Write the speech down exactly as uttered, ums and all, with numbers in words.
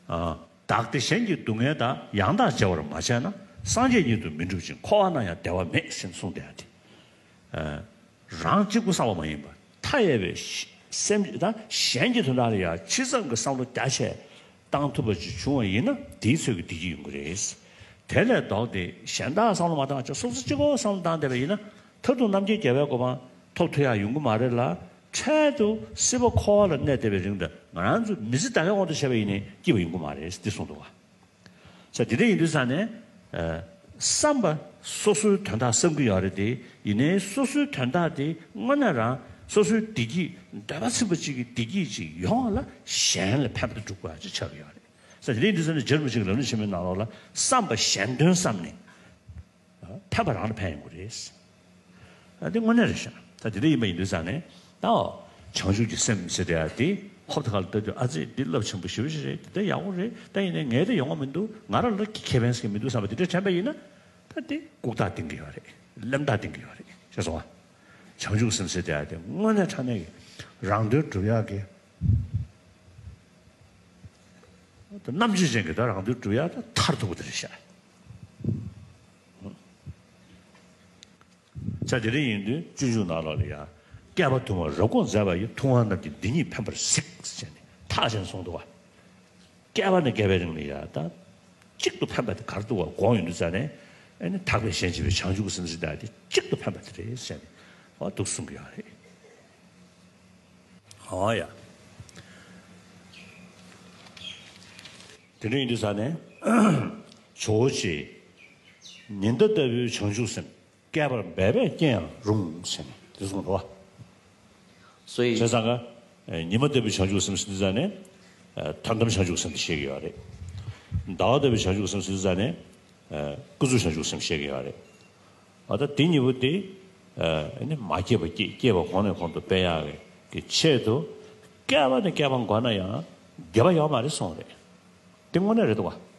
ཨ། བདག་བདེ་གཞན་གྱི་སྡུག་བསྔལ་དང་། ཡང་དག་བརྗེ་བར་མ་བྱས་ན། སངས་རྒྱས་ཉིད་དུ་མི་འགྲུབ་ཅིང་། འཁོར་བ་ན་ཡང་བདེ་བ་མེད་ཟེར་གསུངས་བསྡད་ཡ་དེ། ཨ། རང་གཅིག་པུ་བསགས་པ་མ་ཡིན་པར་མཐའ་ཡས་པའི་སེམས་ད་གཞན་གྱི་དོན་དག་ལ་ཡང་ཇི་ཙམ་གྱི་བསམ་བློ་རྒྱ་ཆེ་བཏང་ཐུབ་པ་ཅིག་བྱུང་བ་ཡིན་ན་དེའི་ཚོད་ཀྱི་བདེ་སྐྱིད་ཡོང་གི་རེད། དེ་ལས་ལྡོག་སྟེ་གཞན་དག་བསམ་བློ་མ་བཏང་བྱས་སོ་སོ་གཅིག་པོ་བསམ་བློ་བཏང་བསྡད་པ་ཡིན་ན་མཐར་ཐུག་རྣམ་མཁྱེན་རྒྱལ་བའི་གོ་འཕང་ཐོབ་ཐུབ་ཡག་ཡོང་གི་མ་རེད་ལ། འཕྲལ་དུ་སྲིད་པ་འཁོར་བ་ལ་གནས་བསྡད་པའི་རིང་དུ་ང་རང་ཚོ་མི་ཚེ་ད་གའི་དབང་དུ་བྱས་པ་ཡིན་ནའི་སྐྱིད་པ་ཡོང་གི་མ་རེད་འདི་གསུངས་འདུག་བ། ས་དེ་འདྲ་ཡིན་དུས་ཙང་ནས། ཨ། བསམ་པ་སོ་སོའི་དོན་དག་བསམ་གྱི་ཡོད་རེད་དེ། ཡིན་ནའི་སོ་སོའི་དོན་དག་དེ་དངོས་གནས་རང་སོ་སོའི་བདེ་སྐྱིད་འདོད་པ་ཚིམ་པ་གཅིག་གི་བདེ་སྐྱིད་ཅིག་ཡོང་བ་ལ་གཞན་ལ་ཕན་པ་སྒྲུབ་དགོས་ཡ་ཅིག་ཆགས་ཀྱི་ཡོད་རེད། ས་དེ་འདྲ་ཡིན་དུས་ཙང་ནས་རྗེ་རིན་པོ་ཆེ་གི་ལམ་རིམ་ཆེན་མོའི་ནང་ལོགས་ལ་བསམ་པ་གཞན་དོན་བསམ་ནས། ཕན་པ་རང་ལ་ཕན་ཡོང་གི་རེད། ཨ། འདི་དངོས་གནས་རེད་ཤག་ད་དེ་འདྲ་ཡིན་པ་ཡིན་དུས་ཙང་ནས་ད་བྱང་ཆུབ་ཀྱི་སེམས་ཟེར་དེ་ཡ་དེ་ཧོབ་ཏེ་ཁ་ལ་ལྟ་དུས་ཨ་ཙི་འདི་རླབས་ཆེན་པོ་ཞེ་པོ་ཞིག་རེད། དེ་འདྲ་ཡག་པོ་རེད། ད་ཡིན་ནའི་ངས་དེ་ཡོང་བ་མི་འདུག་ང་རང་ལ་ཁེ་ཕན་ཟེར་གྱི་མི་འདུག་བསམ་པ་དེ་འདྲ་དྲན་པ་ཡིན་ན་ད་དེ་ལྐུགས་རྟགས་བསྟན་གྱི་ཡོད་རེད། གླེན་རྟགས་བསྟན་གྱི་ཡོད་རེད། ཤེས་སོང་ང་། བྱང་ཆུབ་སེམས་ཟེར་དེ་ཡ་དེ་དངོས་གནས་དྲང་གནས་ཀྱི་རང་དོན་སྒྲུབ་ཡག་གི་རྣམ་དཔྱོད་ཅན་གྱི་ད་རང་དོན་སྒྲུབ་ཡག་ད་མཐར་ཐུག་པ་དེ་རེད་ཤག་ས་དེ་རིང་ཡིན་དུས་སྤྱོད་འཇུག་ནང་ལོགས་ལ་ཡང་བསྐལ་པ་དུ་མར་རབ་དགོངས་མཛད་པ་ཡི། ཐུབ་དབང་རྣམས་ཀྱིས་འདི་ཉིད་ཕན་པར་གཟིགས་ཟེར་ནས་ཐག་བཅད་ནས་གསུངས་འདུག་བ། བསྐལ་པ་ནས་བསྐལ་པའི་རིང་ལ་ཡང་ད་གཅིག་ཏུ་ཕན་པ་དེ་ག་རེ་འདུག་བ་དགོངས་ཡོང་དུས་ཙང་ནས་ཨ་ནི་ཐེག་པའི་གཞན་གཅེས་པའི་བྱང་ཆུབ་ཀྱི་སེམས་ཟེར་ཡ་དེ་གཅིག་ཏུ་ཕན་པ་དེ་རེད་ཟེར་ནས་འོ་འདུག་གསུང་གི་ཡོད་རེད། འོ་ཡ། དེ་འདྲ་ཡིན་དུས་ཙང་ནས་ཇོ་བོ་རྗེས་ཉི་ཟླ་ལྟ་བུའི་བྱང་ཆུབ་སེམས། བསྐལ་པར་འབད་པས་སྐྱེ་ཡང་རུང་ཟེར་ནས་དེ་གསུངས་འདུག་བ། སོ་ཡི། བྱས་ཙང་ཀ་ཉི་མ་ལྟ་བུའི་བྱང་ཆུབ་སེམས་ཟེར་དུས་ཙང་ནས་ཨ་ཐར་འདམ་བྱང་ཆུབ་སེམས་དེ་བཤད་ཀྱི་ཡོད་རེད། ཟླ་བ་ལྟ་བུའི་བྱང་ཆུབ་སེམས་ཟེར་དུས་ཙང་ནས་ཨ་ཀུན་རྫོབ་བྱང་ཆུབ་སེམས་བཤད་ཀྱི་ཡོད་རེད། ཨ་ད་དེ་གཉིས་པོ་དེ་ཨ་ནི་མ་སྐྱེས་པ་སྐྱེ་སྐྱེས་པ་གོང་ནས་གོང་དུ་སྤེལ་ཡག་གི་ཆེད་དུ་བསྐལ་པ་ནས་བསྐལ་པ་འགོར་ན་ཡང་འགྱོད་པ་ཡོད་མ་རེད་གསུངས་རེད། དེ་དངོས་གནས་རེད་འདུག་བ།